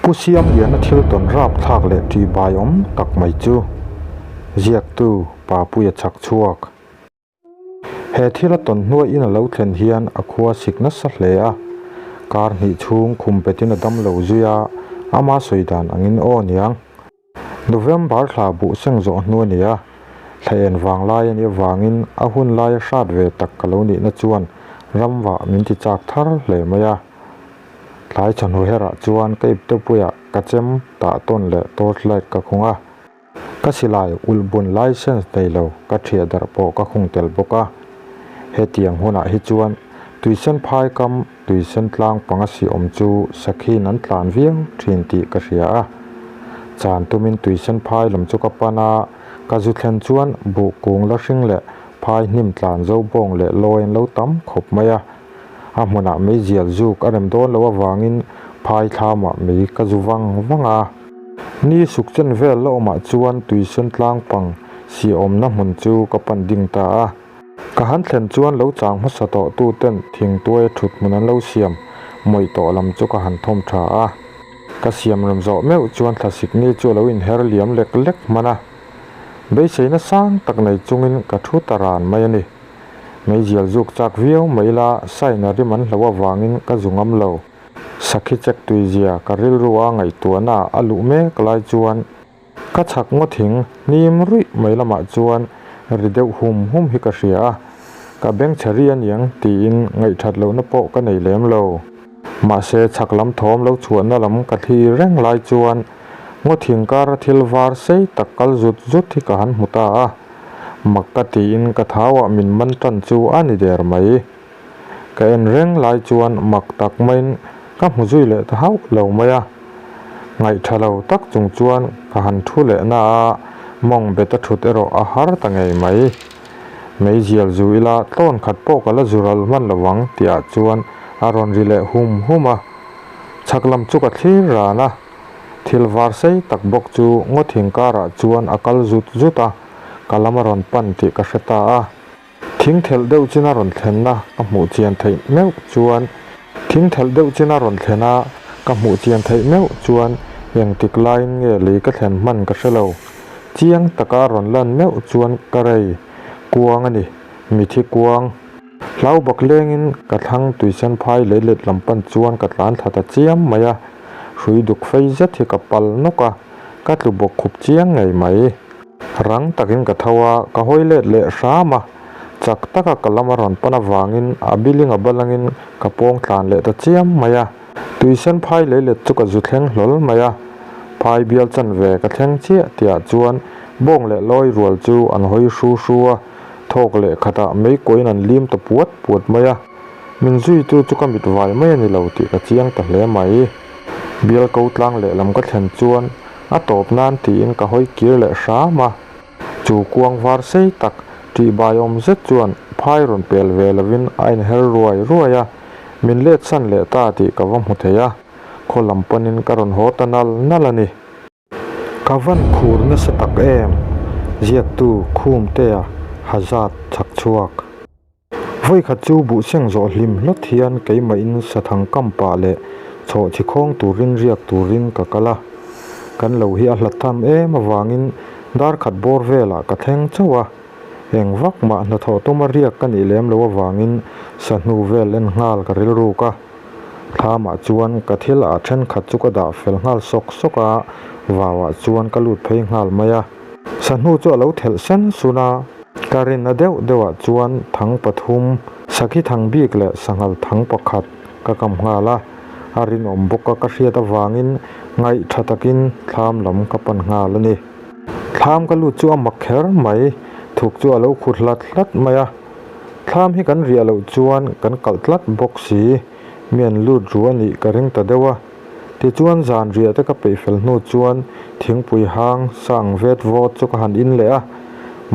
Pu Siamliana thil tawn rapthlak leh ṭihbai awm tak mai chu ziaktu Papuia chhak chhuak. He thil a tawn hnuaiin a lo thlen hian a khua sik nasa hle a, kar hnih chhung khum petin a dam lo zui a, ama sawi dan angin aw niang. November thla buh seng zawh hnu a ni a, thla en vang lai a nih avangin a hun laia hrat ve tak ka lo nihna chuan ramvah min ti chak thar hle mai a. Tlai chawhnu herah chuan ka iptepuiah ka chem tah tawn leh torchlight ka khung a, ka silai ulh bun licence nei lo ka thiah darh pawh ka khung tel bawk a. Hetiang hunah hi chuan tuisen phai kam Tuisen tlang panga si awm chu sakhiin an tlan viau thin tih ka hria a. Chan tumin tuisen phai lam chu ka pan a, ka zu thlen chuan buh kung la hring leh phai hnim tlan zo bawng leh lawi an lo tam khawp mai a. A hmunah meizial zuk a rem dawn loh avangin phai thlamah mei ka zu vang vang a. Ni suk chen vel la awmah chuan tuisen tlang pang si awmna hmun chu ka pan ding ta a. Ka han thlen chuan lo chang hmasa tawh tu ten thingtuai a thut hmun an lo siam mawih tawh lam chu ka han thawm tha a. Ka siam rem zawh meuh chuan thlasik ni chu a lo inher liam lek lek hman a. Beiseina sang tak nei chungin ka thu ta ran mai a ni. Meizial zuk chak viau mai ila sign a rim an hloh avangin ka zu ngam lo. Sakhi chek tuizia ka rilru a ngaihtuahna a luh mek lai chuan Ka chhak ngaw thing hnim ruih mai lamah chuan ri deuh hum hum hi ka hria a, ka beng chhe ri aniang tiin ngaihthat lohna pawh ka nei lem lo. Mahse chhak lam thawm lo chhuahna lam ka thlir reng lai chuan ngaw thing kara thil var sei tak kal zut zut hi ka han hmu ta a, mak ka tiin ka thauah min man tan chu a ni der mai. Ka en reng lai chuan mak tak maiin ka hmu zui leh ta hauh lo mai a. Ngaihtha lo tak chung chuan ka han thu leh na a, mawng bet a thut erawh a har ta ngei mai. Meizial zu ila tlawn khat pawh ka la zu ral hman lo ang tihah chuan a rawn ri leh hum hum a. Chhak lam chu ka thlir ran a, thil var sei tak bawk chu ngaw thing karah chuan a kal zut zut a, ka lam a rawn pan tih ka hre ta a. Thing thelh deuh china rawn thlenna ka hmuh chian theih meuh chuan Thing thelh deuh china rawn thlena ka hmuh chian theih meuh chuan engtik laiin nge lei ka thlen hman ka hre lo. Chiang taka rawn lan meuh chuan ka rei kuang a ni, mithi kuang. Hlau bak lengin ka thlang tuisen phai lei let lam pan chuan ka tlan thla ta chiam mai a, hrui duk fei zet hi ka pal nawk a, ka tlu bawk khup chiang ngei mai. Rang takin ka tho a, ka hawi let leh hram a, chak taka ka lam a rawn pan avangin a biling a balangin ka pawng tlan leh ta chiam mai a. Tuisen phai lei let chu ka zu thleng hlawl mai a, phai bial chanve ka thleng chiah tihah chuan bawng leh lawi rual chu an hawi hru hru a, thawk leh khatah mei kuahin an lim ta puat puat mai a. Min zuitu chu ka mit vai mai a ni lo tih ka chiang ta hle mai. Bial ko tlang lehlam ka thlen chuan A tawp nan tiin ka hawi kir leh hram a, chu kuang var sei tak ṭihbai awm zet chuan phai rawn pel ve lovin a inher ruai ruai a, min let san leh ta tih ka va hmu thei a, khaw lam panin ka rawn haw ta nal nal a ni. Ka van khur nasa tak em? Ziaktu Khumtea Hazat chhak chhuak. Vawikhat chu buh seng zawh hlim hlawt hian keimahin sathang kam pah leh chhawh chi khawng turin riak turin ka kal a. Kan lo hi a hlat tham em avangin dar khat bawr velah ka thleng chauh a. Eng vak mah hnathawh tuma riak ka nih lem loh avangin sahnu vel en nghal ka rilruk a. Thlamah chuan ka thil ah thenkhat chu ka dah fel nghal sawk sawk a, vauah chuan ka lut phei nghal mai a. Sahnu chu a lo thelh sen sun a. Ka rinna deuh deuhah chuan thang pathum, sakhi thang bik leh sanghal thang pakhat ka kam nghal a, a rinawm bawk a ka hriat avangin ngaih tha takin thlam lam ka pan nghal a ni. Thlam ka lut chu a mak kher mai, thuk chu a lo khut hlat hlat mai a. Thlam hi kan riah loh chuan kan kalh tlat bawk si, mi an lut ru a nih ka ring ta deuh a. Tichuan zan riah te ka peih fel hnu chuan thingpui hang sang vet vawt chu ka han in leh a,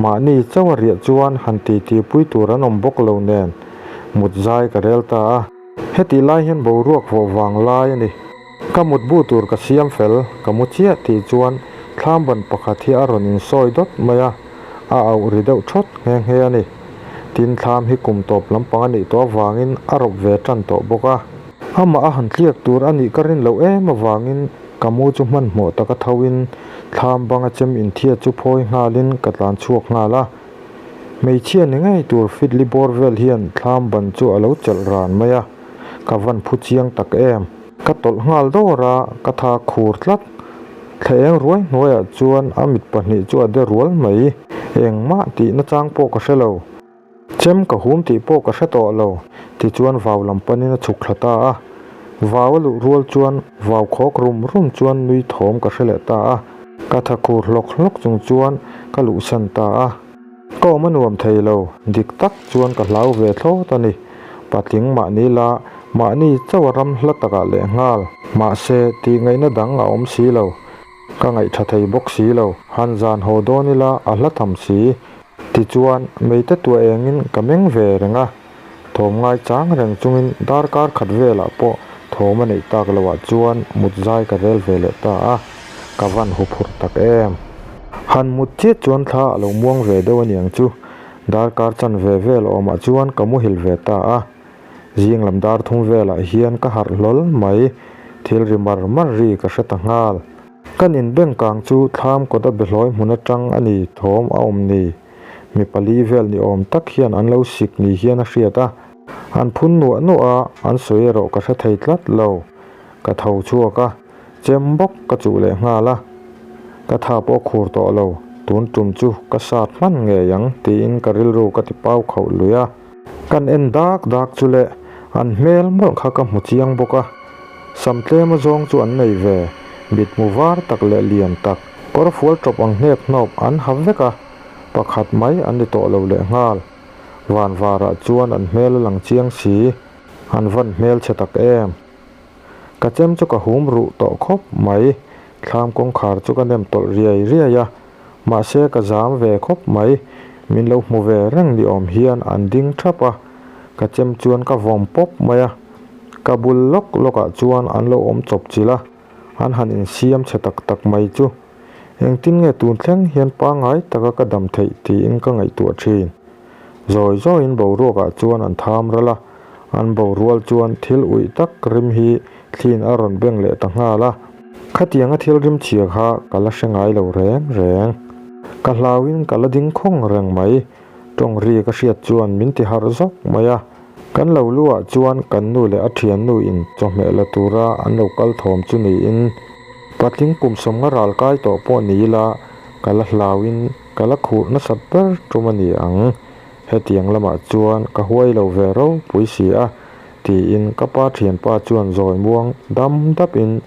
mahni chauh a riah chuan han titi pui tur an awm bawk lo nen mut zai ka rel ta a. Hetih lai hian boruak vawh vang lai a ni. Ka mut bu tur ka siam fel, ka mu chiah tih chuan thlam ban pakhat hi a rawn insawi dawt mai a, a auh ri deuh thawt nghe nghe a ni. Tin thlam hi kum tawp lampang a nih tawh avangin a rawp ve tan tawh bawk a. Amah a han tliak tur a nih ka rin loh em avangin. Ka mu chu hmanhmawh taka thoin thlam banga chem inthia chu phawi nghalin ka tlan chhuak nghal a. Hmeichhia ni ngei tur fitli bawr vel hian thlam ban chu a lo chelh ran mai a, ka van phu chiang tak em. Ka tawlh nghal dawr a, ka tha khur tlat. Thla eng ruai hnuaiah chuan a mit pahnih chu a de rual mai. Engmah tih nachang pawh ka hre lo. Chem ka hum tih pawh ka hre tawh lo, tichuan vau lam panin a chhuk thla ta a. Vau a luh rual chuan vau khawk rum rum chuan nui thawm ka hre leh ta a. Ka tha khur hlawk hlawk chung chuan ka luhsan ta a. Ka awm a nuam thei lo, dik tak chuan ka hlau ve thlawt a ni. Patling mahni la, mahni chauh a ram hla takah leh nghal. Mahse, tih ngaihna dang a awm si lo. Ka ngaih tha thei bawk si lo. Han zan haw dawn ila a hla tham si. Tichuan, meite tuah engin ka meng ve reng a, thawm ngai chang reng chungin darkar khat velah pawh thawm a neih tak loah chuan mut zai ka rel ve leh ta a, ka van hu phurh tak em. Han mut chiat chuan thla a lo muang ve deuh aniang chu, darkar chanve vel awmah chuan ka muhil ve ta a. Zing lam dar thum velah hian ka harh hlawl mai, thil ri mar mar ri ka hre ta nghal. Kan inbeng kang chu thlam kawt a behlawi hmun atang a ni thawm a awm ni. Mi pali vel ni awm tak hian an lo sik ni hian a hriat a. An phun nuah nuah a, an sawi erawh ka hre thei tlat lo. Ka tho chhuak a, chem bawk ka chuh leh nghal a. Ka tha pawh khur tawh lo, tun tum chu ka sat hman ngei ang tiin ka rilru ka ti pau khauh lui a. Kan en dak dak chu le, an hmel mawlh kha ka hmu chiang bawk a. Sam tlem azawng chu an nei ve, mitmu var tak leh lian tak, kawr fual tawp ang hnek hnawp an ha vek a, pakhat mai an ni tawh lo leh nghal. Van varah chuan an hmel a lang chiang si, an van hmel chhe tak em. Ka chem chu ka hum ruh tawh khawp mai, thlam kawngkhar chu ka nem tawlh riai riai a, mahse ka zam ve khawp mai, min lo hmu ve reng ni awm hian an ding thap a, ka chem chuan ka vawm pawp mai a, ka bul lawk lawkah chuan an lo awm chawp chilh a, an han insiam chhe tak tak mai chu. Engtin nge tun thleng hian pangngai taka ka dam theih tiin ka ngaihtuah thin. Zawi zawiin boruakah chuan an tham ral a, an borual chuan thil uih tak rim hi thliin a rawn beng leh ta nghal a. Khatianga thil rim chhia kha ka la hre ngai lo reng reng. Ka hlauin ka la ding khawng reng mai. Tawng ri ka hriat chuan min ti harh zawk mai a. Kan lo luah chuan kan nu leh a thiannu in chawhmeh la tura an lo kal thawm chu niin patling kum sawmnga ral kai tawh pawh ni ila ka la hlauin Ka la khuh nasat ber tum a ni ang, hetiang lamah chuan ka huai lo ve ropui si a, tiin ka pa thianpa chuan zawi muang dam dapin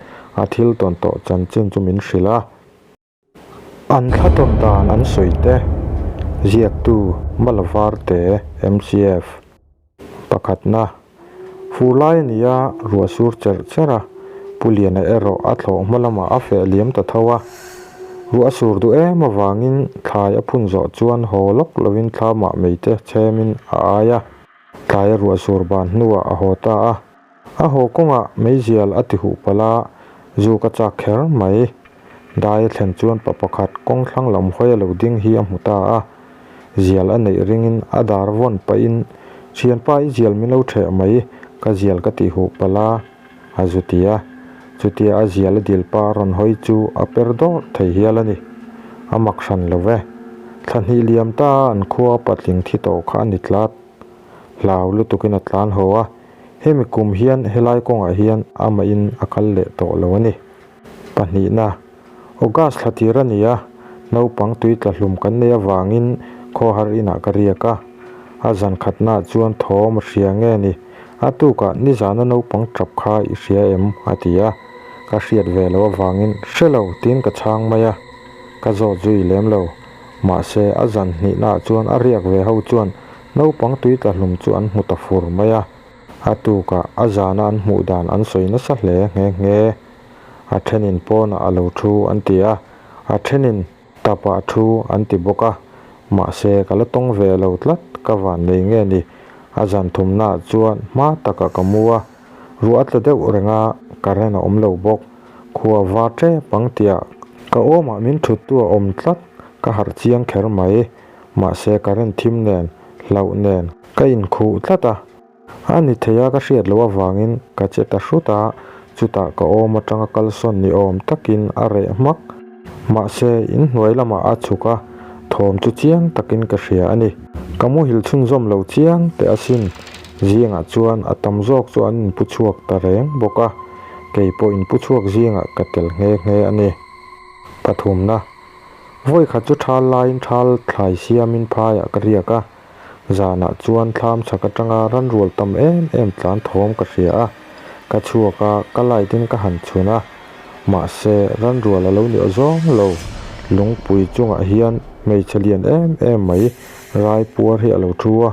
a thil tawn tawh chanchin chu min hrilh a. An thla tawn dan an sawi te, ziaktu Malavarte MCF. Pakhatna, Fur lai a ni a, ruah sur cherh cherh a, Pu Liana erawh a thlawh hma lamah a feh liam ta tho a. Ruah a sur duh em avangin thlai a phun zawh chuan haw lawk lovin thlamah meite chhemin a ai a. Tlaia ruah sur ban hnuah a haw ta a. A haw kawngah meizial a ti huh palh a, zu ka chak kher mai. Dai a thlen chuan pa pakhat kawng thlang lam hawi a lo ding hi a hmu ta a. Zial a neih ringin a dar vawn pahin, Thianpa i zial min lo ṭheh mai, ka zial ka ti huh palh a, a zu ti a. Chutia a zial a dil pa a rawn hawi chu a per dawrh thei hial a ni. A mak hran lo ve. Thla hnih liam ta a an khua patling thi tawh kha a ni tlat. Hlau lutukin a tlan haw a, hemi kum hian helai kawngah hian amahin a kal leh tawh lo a ni. Pahnihna, August thla tir a ni a, naupang tui tla hlum kan nei avangin khawhar inah ka riak a. A zan khatnaah chuan thawm a hria nge ni? A tukah nizana naupang tap kha i hria em? a ti a, ka hriat ve loh avangin hre lo tiin ka chhang mai a, ka zawt zui lem lo. Mahse, a zan hnihnaah chuan a riak ve ho chuan Naupang tui tla hlum chu an hmu ta fur mai a, a tukah a zana an hmuh dan an sawi nasa hle nghe nghe. A thenin pawnah a lo thu an ti a, a thenin tapah thu an ti bawk a, mahse ka la tawng ve lo tlat ka van nei nge ni. A zan thumnaah chuan hma takah ka mu a, ruah a tla deuh reng a, current a awm lo bawk. Khua var tep ang tiah ka awmah min thuttu a awm tlat, ka harh chiang kher mai. Mahse current thim nen, hlauh nen ka inkhuh tlat a. A ni thei a ka hriat loh avangin ka che ta hrut a. Chutah ka awm atanga kalsawn ni awm takin a reh hmak. Mahse, in hnuai lamah a chhuk a, thawm chu chiang takin ka hria a ni. Ka muhil chhunzawm lo chiang teh asin. Zingah chuan a tam zawk chu an inpu chhuak ta reng bawk a, kei pawh inpu chhuak zingah ka tel nghe nghe a ni. Pathumna, Vawikhat chu thal laiin thal thlai siamin phaiah ka riak a, Zanah chuan thlam chhak atanga ranrual tam em em tlan thawm ka hria a, ka chhuak a, ka light in ka han chhun a, mahse ranrual a lo ni awzawng lo, lungpui chungah hian hmeichhe lian em em mai rai puar hi a lo thu a,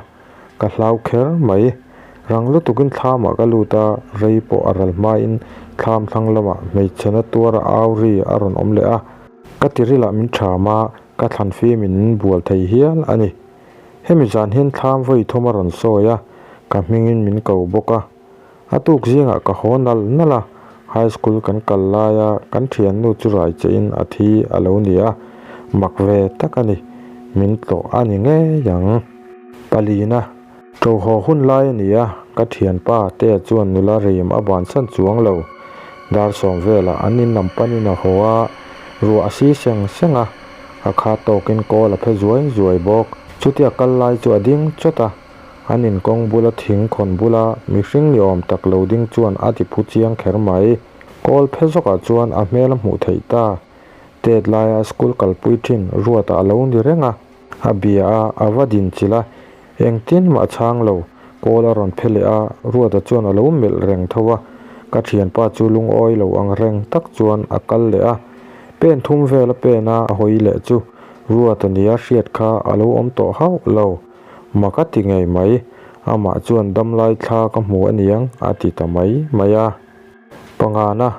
ka hlau kher mai. Rang lutukin thlamah ka lut a, rei pawh a ral hmain thlam thlang lamah hmeichhe na tuara au ri a rawn awm leh a, ka tirilah min ṭham a, ka thlan fimin min bual thei hial a ni. Hemi zan hian thlam vawi thum a rawn sawi a, ka hmingin min ko bawk a. A tuk zingah ka haw nal nal a, high school kan kal laia kan thiannu chu rai chein a thi a lo ni a, mak ve tak a ni, min tlawh a ni ngei ang. Palina, To haw hun lai a ni a, ka thianpa Tea chuan nula rim a bansan chuang lo. Dar sawm velah an in lam panin a haw a, ruah a si seng seng a, a kha tawkin kawl a phe zuai zuai bawk. Chutia kal lai chu a ding chawt a, an in kawng bula thing khawn bula mihring ni awm tak lo ding chuan a ti phu chiang kher mai. Kawl phe zawkah chuan a hmel a hmuh theih ta. Tet laia school kalpui thin Ruata a lo ni reng a, a bia a, a va din chilh a, Engtin mah a chhang lo, kawl a rawn phe leh a, Ruata chuan a lo melh reng tho a, ka thianpa chu lungawi lo ang reng tak chuan a kal leh a, pen thum vel a pen a, a hawi leh chu Ruata nia hriat kha a lo awm tawh hauh lo, mak a ti ngei mai, amah chuan damlai thla ka hmu aniang a ti ta mai mai a. Pangana,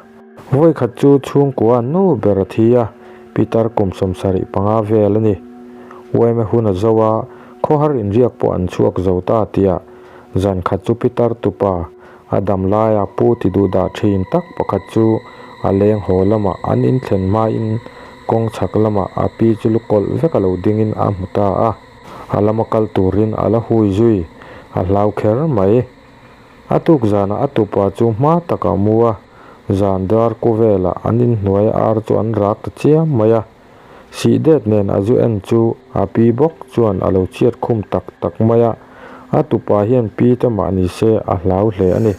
Vawikhat chu chhungkua nu ber a thi a, Peter kum 75 vel a ni. Uaime hun a zo a, khawhar inriak pawh an chhuak zo ta tia zan khat chu Peter tupa a dam laia pu ti duh dah thin tak pakhat chu a leng haw lamah an inthlen hmain kawng chhak lamah a pi chu lu kawlh vek a lo dingin a hmu ta a, a lama kal turin a la hui zui, a hlau kher mai. A tuk zanah a tupa chu hma takah mu a, zan dar ku velah an inhnuai ar chu an rak ta chiam mai a. Sih det nen a zu en chu a pi bawk chuan a lo chhiat khum tak tak mai a, a tupa hian pi te mah ni se a hlau hle a ni.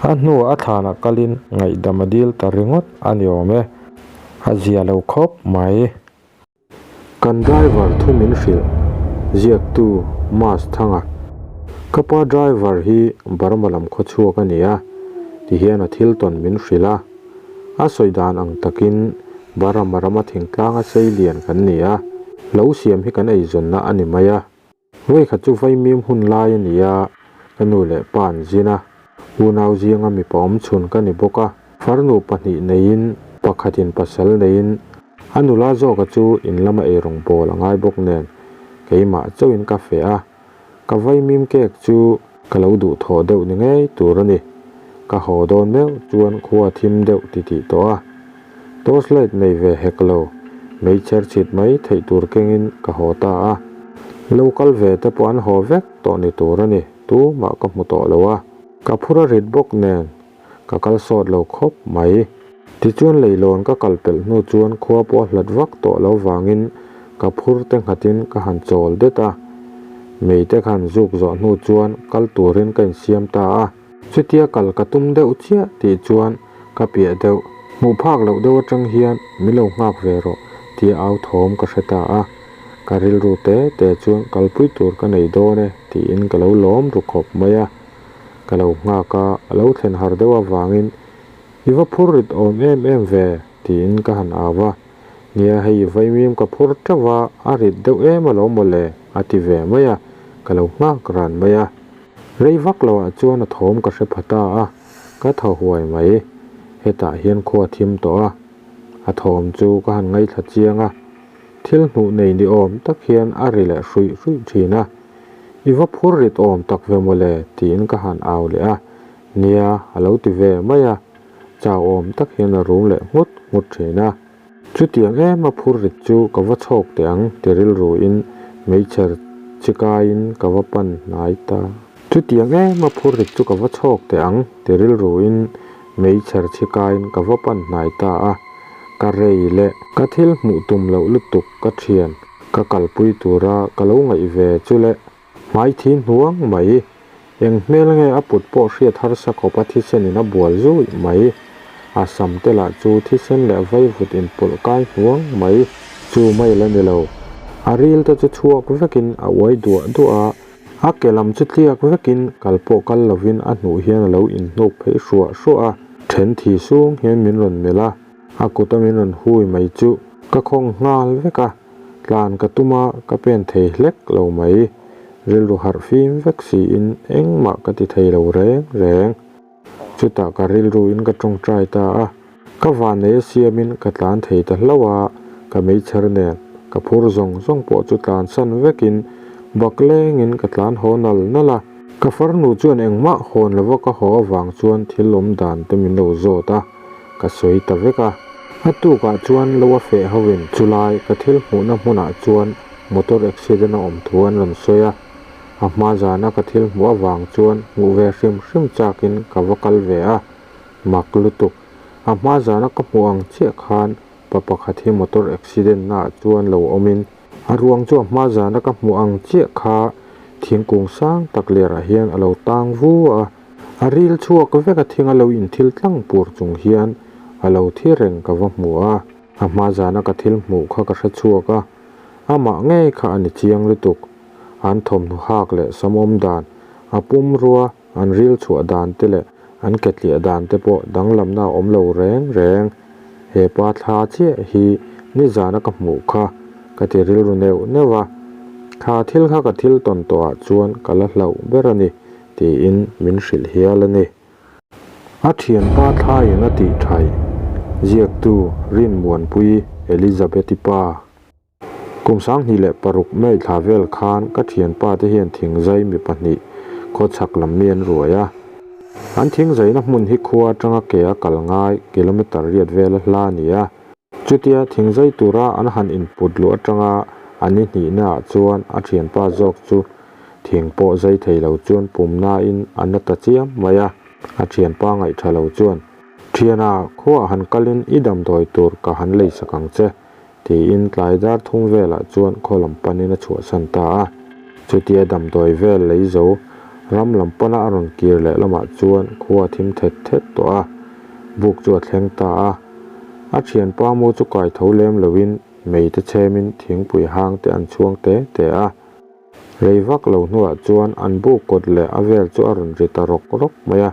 A hnuah a thlanah kalin ngaihdam a dil ta ringawt a ni awm e. A zia lo khawp mai. Kan driver thu min hrilh, ziaktu Mas Thanga. Ka pa driver hi Burma lam khaw chhuak a ni a, tihian a thil tawn min hrilh a. A sawi dan ang takin Burma rama thingtlanga sei lian kan ni a, lo siam hi kan eizawnna a ni mai a. Vawikhat chu vaimim hun lai a ni a, ka nu leh pa an zin a, unau zinga mipa awm chhun ka ni bawk a, farnu pahnih neiin pakhatin pasal neiin a nula zawka chu in lama eirawng bawl a ngai bawk nen keimah chauhin ka feh a, ka vaimim cake chu ka lo duhthawh deuh ni ngei tur a ni. Ka haw dawn meuh chuan khua thim deuh titih tawh a, Torch light nei ve hek lo, meichher chhit mai theih tur kengin ka haw ta a. Lo kal ve te pawh an haw vek tawh ni tur a ni, tumah ka hmu tawh lo a. Ka phur a rit bawk nen, ka kal sawt lo khawp mai. Tichuan leilawn ka kal pelh hnu chuan khua pawh a hlat vak tawh lo vangin ka phur te nghatin ka han chawl det a. Mei te khan zuk zawh hnu chuan kal turin ka insiam ta a. Chutia kal ka tum deuh chiah tih chuan ka piah deuh. Hmuh phak loh deuh atang hian min lo nghak ve rawh tia au thawm ka hre ta a. Ka rilru te te chuan kalpui tur ka nei dawn e tiin ka lo lawm ru khawp mai a. Ka lo nghak a, a lo thlen har deuh avangin I va phur rit awm em em ve tiin ka han au a. Nia hei vaimim ka phur teuh a, a rit deuh em alawm mawle a ti ve mai a, ka lo nghak ran mai a. Rei vak loah chuan a thawm ka hre pha ta a, ka thaw huai mai. Hetah hian khua thim tawh a, a thawm chu ka han ngaithla chiang a. Thil hnuh nei ni awm tak hian a ri leh hruih hruih thin a. I va phur rit awm tak ve mawle tiin ka han au leh a, nia a lo ti ve mai a, chau awm tak hian a rum leh nghut nghut thin a. Chutiang em a phur rit chu ka va chhawk teh ang ti rilruin meichher chi kaiin ka va pan hnai ta. Chutiang em a phur rit chu ka va chhawk teh ang ti rilruin Meichher chhi kaiin ka va pan hnai ta a, ka rei leh. Ka thil hmuh tum loh lutuk ka thian ka kalpui tura ka lo ngaih ve chu le. Hmai thi hnuang mai. Eng hmel nge a put pawh hriat harsa khawp a thisen in a bual zui mai. A sam te lah chu thisen leh vaivut inpawlh kai hnuang mai. Chu mai la ni lo. A ril te chu chhuak vekin a uai duah duah a. A ke lam chu tliak vekin kal pawh kal lovin a hnuh hian a lo inhnuk phei hruah hruah a. Then thi sung hian min rawn melh a, a kuta min rawn hui mai chu ka khawng nghal vek a. Tlan ka tum a, ka pen thei hlek lo mai. Rilru harh fim vek siin engmah ka ti thei lo reng reng. Chutah ka rilruin ka tawngtai ta a, ka vannei a siamin ka tlan thei ta hlauh a, ka meichher nen ka phur zawng zawng pawh chu tlansan vekin bak lengin ka tlan haw nal nal a. Ka farnu chuan engmah hawn lova ka haw avang chuan thil awm dan te min lo zawt a, ka sawi ta vek a. A tukah chuan lo a feh hovin chulai ka thil hmuhna hmunah chuan motor accident a awm thu an rawn sawi a. A hma zana ka thil hmuh avang chuan hmuh ve hrim hrim chakin ka va kal ve a, mak lutuk. A hma zana ka hmuh ang chiah khan pa pakhat hi motor accident naah chuan lo awmin a ruang chu a hma zana ka hmuh ang chiah kha thingkung sang tak lerah hian a lo tang vu a, a ril chhuak vek a thing a lo inthil tlang pur chung hian a lo thi reng ka va hmu a. A hma zana ka thil hmuh kha ka hre chhuak a, amah ngei kha a ni chiang lutuk. An thawmhnaw hak leh samawm dan, a pumrua an ril chhuah dan te leh an ketliah dan te pawh danglamna a awm lo reng reng. He pa thla chiah hi nizana ka hmuh kha ka ti rilru neuh neuh a, kha thil kha ka thil tawn tawhah chuan ka la hlauh ber a ni tiin min hrilh hial a ni. A thianpa thlaiin a tih thaih, ziaktu Rinmuanpui Elizabeth-i pa. Kum 2006 May thla vel khan ka thianpa te hian thingzai mi pahnih khawchhak lam mi an ruai a. An thingzaina hmun hi khua atanga ke a kal ngai kilometre riat vel a hla a ni a. Chutia thingzai tura an han input luh atanga a ni hnihna ah chuan a thianpa zawk chu thing pawh zai thei lo chuan pumnain a na ta chiam mai a. A thianpa ngaihtha lo chuan, Thiana, khuaah han kalin i damdawi tur ka han leisak ang che. Tiin tlai dar thum velah chuan khaw lam panin a chhuahsan ta a. Chutia damdawi vel lei zo ram lam pana a rawn kir leh lamah chuan khua a thim thet thet tawh a, buk chu a thleng ta a. A thianpa mu chu kai tho lem loin mei te chhemin thingpui hang te an chhuang te te a. Rei vak lo hnuah chuan an buk kawt leh a vel chu a rawn ri ta rawk rawk mai a.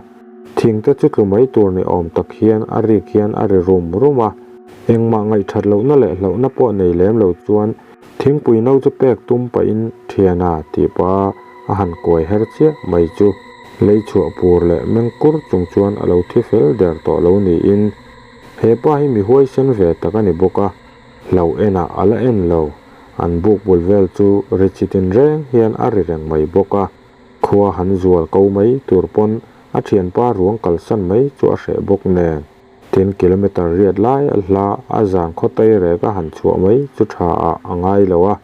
Thing te chu tlu mai tur ni awm tak hian a rik hian a ri rum rum a. Engmah ngaihthat lohna leh hlauhna pawh nei lem lo chuan thingpui no chu pek tum pahin thiana tih pah a han kuai her chiah mai chu lei chhuah pur leh meng kur chung chuan a lo thi fel der tawh lo niin he pa hi mi huaisen ve tak a ni bawk a. Hlauh enah a la en lo. An buk bul vel chu ri chi tin reng hian a ri reng mai bawk a. Khua han zual ko mai tur pawn a thianpa ruang kalsan mai chu a hreh bawk nen. Tin kilometre riat lai a hla a zan khaw tei rek a han chhuah mai chu tha ah a ngai lo a.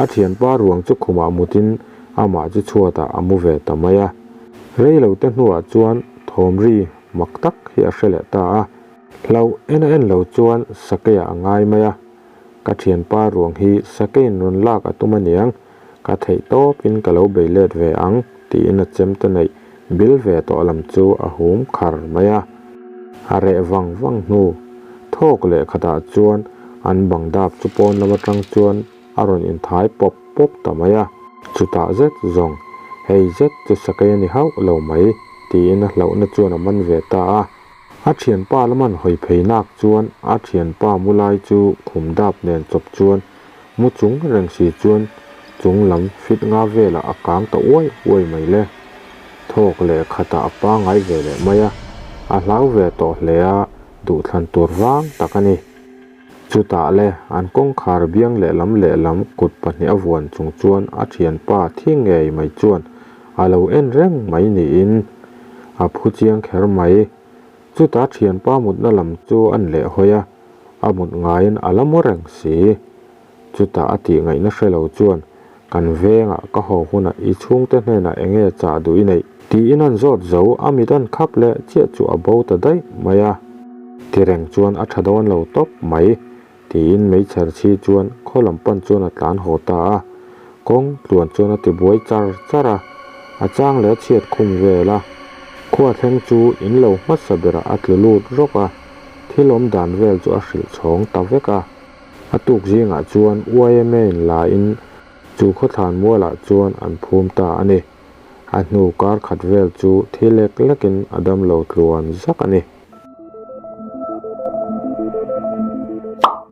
A thianpa ruang chu khumah mutin amah chu chhuatah a mu ve ta mai a. Rei lo te hnuah chuan thawm ri mak tak hi a hre leh ta a. Hlauh en a en lo chuan sakeiah a ngai mai a, ka thianpa ruang hi sakeiin rawn lak a tum aniang, ka theih tawpin ka lo bei let ve ang tiin a chemte neih bil ve tawh lam chu a hum khar mai a. A reh vang vang hnu thawk leh khatah chuan an bang dap chu pawn lam atang chuan a rawn inthai pawp pawp ta mai a. Chutah zet zawng, hei zet chu sakei a ni hauh lo mai tiin a hlauhna chuan a man ve ta a. A thianpa laman hawi phei nak chuan a thianpa mu lai chu khum dap nen chawp chuan mu chung reng si chuan chung lam fit nga velah a kang ta uai uai mai le. Thawk leh khatah a pangai ve leh mai a, a hlau ve tawh hle a, duhthlan tur vang tak a ni. Chutah le, an kawngkhar biang lehlam lehlam kut pahnih a vuan chung chuan a thianpa thi ngei mai chuan a lo en reng mai niin a phu chiang kher mai. Chutah thianpa mutna lam chu an leh hawi a, a mut ngaiin a la mu reng si. Chutah a tih ngaihna hre lo chuan, Kan vengah ka haw hunah i chhungte hnenah enge chah duh i neih? Tiin an zawt zo, a mit an khap leh chiah chu a bo ta daih mai a. Ti reng chuan a tha dawn lo tawp mai, tiin meichher chhi chuan khaw lam pan chuan a tlan haw ta a. Kawng tluan chuan a ti buai char char a, a chang leh a chhiat khum vel a. Khua thleng chu in lo hmasa berah a tlu lut rawk a, thil awm dan vel chu a hrilh chhawng ta vek a. A tuk zingah chuan yma in la in chu khawthlan mualah chuan an phum ta a ni. A hnu kar khat vel chu thi lek lekin a damlo tluan zak a ni.